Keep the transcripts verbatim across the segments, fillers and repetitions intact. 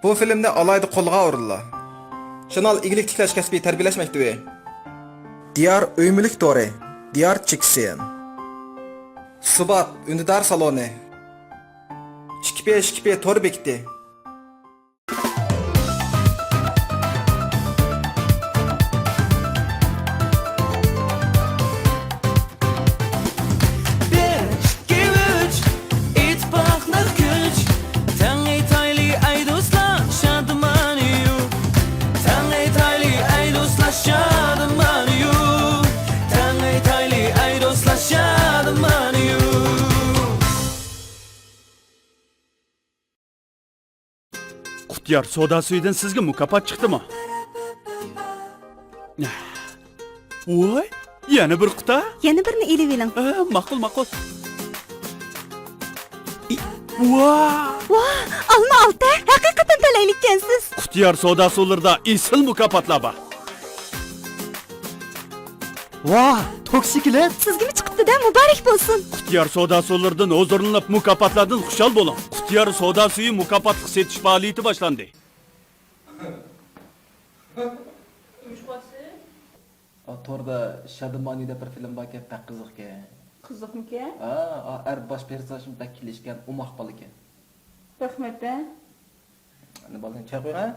بۇ فىلىمنى ئالاھىدە قوللىغان ئورۇنلار: شانال ئىگىلىك تىكلەش كەسپىي تەربىيەلەش مەكتىۋى، دىيار ئۆي مۈلۈك تورى، دىيار چېكسىيەن، سۇبات ئۈندىدار سالونى، ئىككى پى ئىككى پى تور بېكىتى. بىر، ئىككى، ئۈچ، ئىتتىپاقلىق كۈچ. تەڭ ئېيتايلى ئەي دوستلار، شادىمانى يۇ. تەڭ ئېيتايلى ئەي دوستلار، شادىمانى يۇ. تەڭ ئېيتايلى ئەي دوستلار، شادىمانى يۇ. قۇتىيار سودا سۈيىدىن سىزگە مۇكاپات چىقتىمۇ؟ ۋاي، يەنە بىر قۇتا؟ يەنە بىرنى ئېلىۋېلىڭ. ئە، ماقۇل، ماقۇل. ۋا! ۋا، ئالما ئالتە، ھەقىقەتەن تەلەيلىككەنسىز. قۇتىيار سودا سۇلىرىدا ئېسىل مۇكاپاتلار بار. ۋاھ، توكسىكلېت! سىزگىمۇ چىقىپتۇ-دە، مۇبارەك بولسۇن! قۇتىيار سودا سۇلىرىدىن ھۇزۇرلىنىپ، مۇكاپاتلاردىن خۇشال بولۇڭ! قۇتىيار سودا سۈيى مۇكاپاتلىق سېتىش پائالىيىتى باشلاندى. ئا، توردا شادىمانى دەپ بىر فىلىم باركەن، بەك قىزىقكەن. قىزىقمىكەن؟ ھا، ئا، ئەر باش پېرسوناژمۇ بەك كېلىشكەن، ئوماق بالا ئىكەن. رەھمەت-دە. ئەنە بالىنى چاي قويۇڭ، ھە؟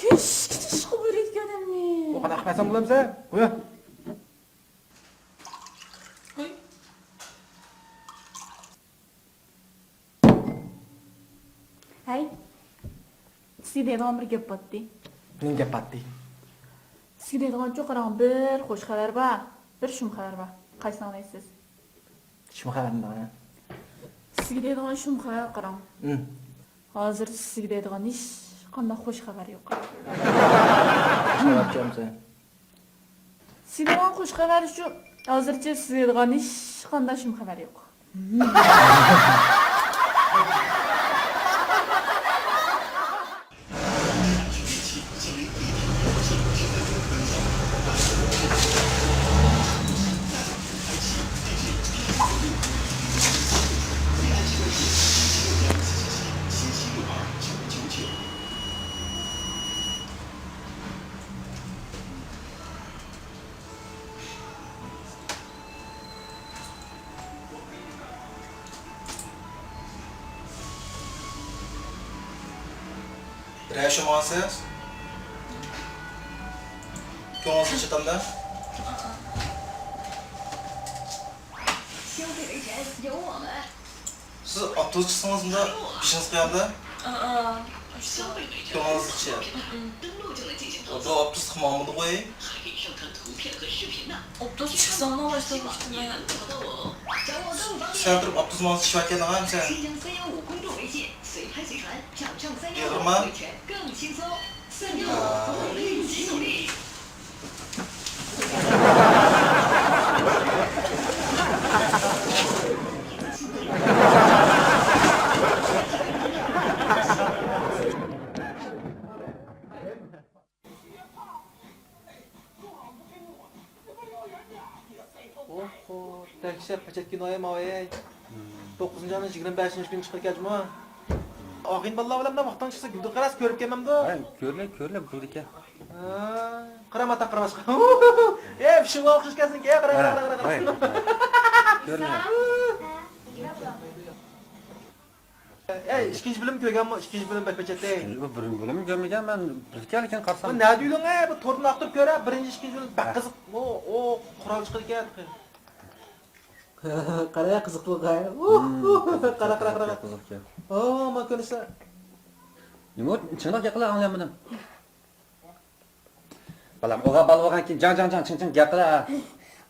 كەچكىچە ئىشقا بېرىدىكەن ئادەمنى. ئۇ قانداق قىلسام بولامسەن؟ قويۇڭ. قوي. ھەي، سىزگە دەيدىغان بىر گەپ باتتى. نېمە گەپ باتتى؟ سىزگە دەيدىغانچۇ، قاراڭ، بىر خوش خەۋەر بار، بىر شۇم خەۋەر بار. قايسىنى ئاڭلايسىز؟ شۇم خەۋەرنى دەڭ، ھە؟ سىزگە دەيدىغان شۇم خەۋەر، قاراڭ. ھىم. ھازىر سىزگە دەيدىغان ھېچقانداق خوش خەۋەر يوق. خوش خەۋەر چامسەن؟ سىزگە دەيدىغان خوش خەۋەر شۇ، ھازىرچە سىزگە دەيدىغان ھېچقانداق شۇم خەۋەر يوق. بىرەر ئىش بولمىغانسىز؟ كۆڭلىڭىز چاتامدا؟ سىز ئاپتوبۇس چىقسىڭىز مۇنداق بېشىڭىز قاياقتا؟ كۆڭلىڭىزچە؟ بۇ ئاپتوبۇس ماڭمىدىغۇ. ئوپتۇز چىقساملا باشلاپ ئۇچتۇم مەن. سەن تۇرۇپ ئاپتوبۇس ماڭسا ئىش باركەن ئەمسە. يىغلىما. ئوھو، دەھشەت، پەچەتكە نايە ماۋۇ، ئەي. توققۇزىنچى ئاينىڭ يىگىرمە بەشىنچى كۈنى چىقىدىكەن جۇمۇ. ئاغىنە بالىلار بىلەن مۇنداق ۋاقتىڭ چىقسا گۈلدۈن قەرەس كۆرۈپ كەلمەمدۇ؟ ھە، كۆرۈلە، كۆرۈلە، بولىدىكەن. ھە، قارا ماتا قارىماشقا. ئەي، شۇ ئوخشاش كەلسىڭكى، قارا، قارا، قارا، قارا. ھە، ھە. كۆرۈلە. ئەي، ئىككىنچى بۆلۈم كۆرگەنمۇ؟ ئىككىنچى بۆلۈم بەك پەچەتتى. ئىككىنچى بۆلۈم كۆرمىگەن مەن، بىر كەلگەن قارىسام. بۇ نەدە ئۆيلىرىڭ، ئەي؟ بۇ توردىن ئاختۇرۇپ كۆرە، بىرىنچى، ئىككىنچى بۆلۈم بەك قىزىق. ئو، ئو، قورال چىقىدىكەن. قارا، قىزىقلىق، ھە. قارا، قارا، قارا. قىزىقكەن. ئو، ما كۆرسە. نېمە، چىڭراق گەپ قىل، ئاڭلىيالمىدىم. بالام، ئوغا بالا بولغانكىن جاڭ، جاڭ، جاڭ، چىڭ، چىڭ گەپ قىل، ھە.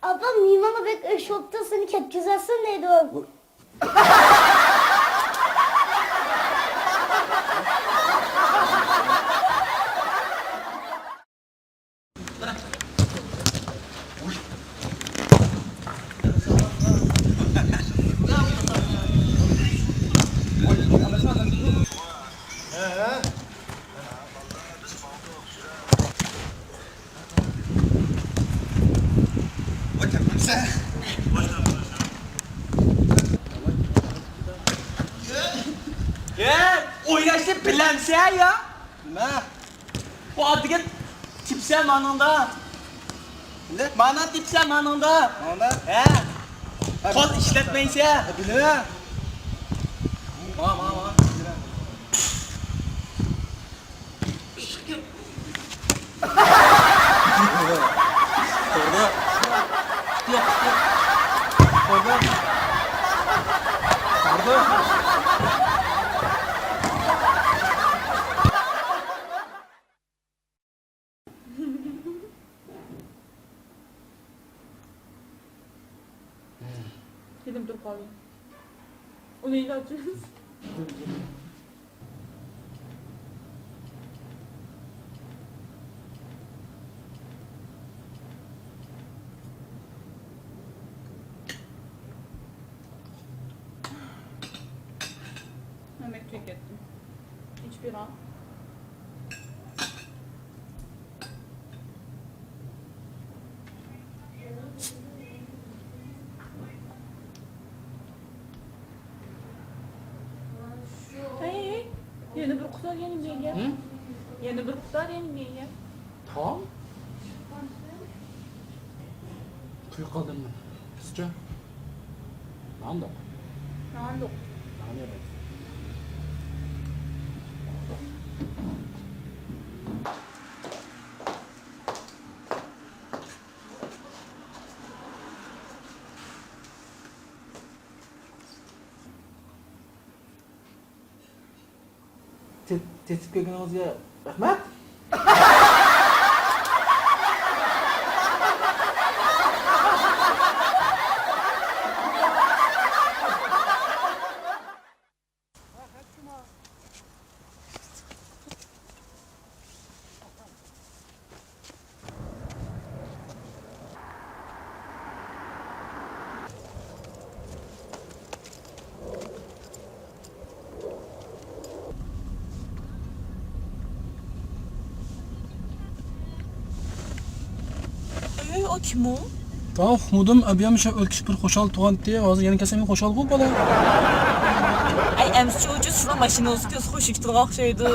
ئاپام، نېماڭغا بەك ئۆچ بوپتۇ، سېنى كەتكۈزەرسەن دەيدۇ. بىلەمسەن يا؟ نېمە؟ بۇ ئادىگە تېپسە مانىڭدا. نېمە؟ مانا تېپسە مانىڭدا. مانىڭدا؟ ھە. ھە، قول ئىشلەتمەيسە. ھە، بىلىمەن. ماڭا، ماڭا، ماڭا. تۇردى. تۇردى. تۇردى. كېلىپ تۇرۇپ قالدى. ئۇنى ئىلاجىمىز. مەن بەك چېكەتتىم. ئىچىپ بېرەڭ. ھەي، يەنە بىر قۇتا يەنە مېگە. ھە؟ يەنە بىر قۇتا يەنە مېگە. تام؟ تويۇپ قالدىم مەن. قىزچە. ناندۇق. ناندۇق. نان يەپ. تېتىپ كەلگىنىڭىزگە رەھمەت. ئەي، ئۇ كىم ئۇ؟ ۋاۋ، ئۇقمىدىم. ئەبىيام شۇ ئۆلكىشىپ بىر خۇشال تۇغانتى. ھازىر يەنە كەلسەم خۇشال بۇ بالا. ئەي، ئەمىسە ئۇچۇ سىزنىڭ ماشىنىڭىزغا كۆز خۇش كېتىدىغان ئوخشايدۇ.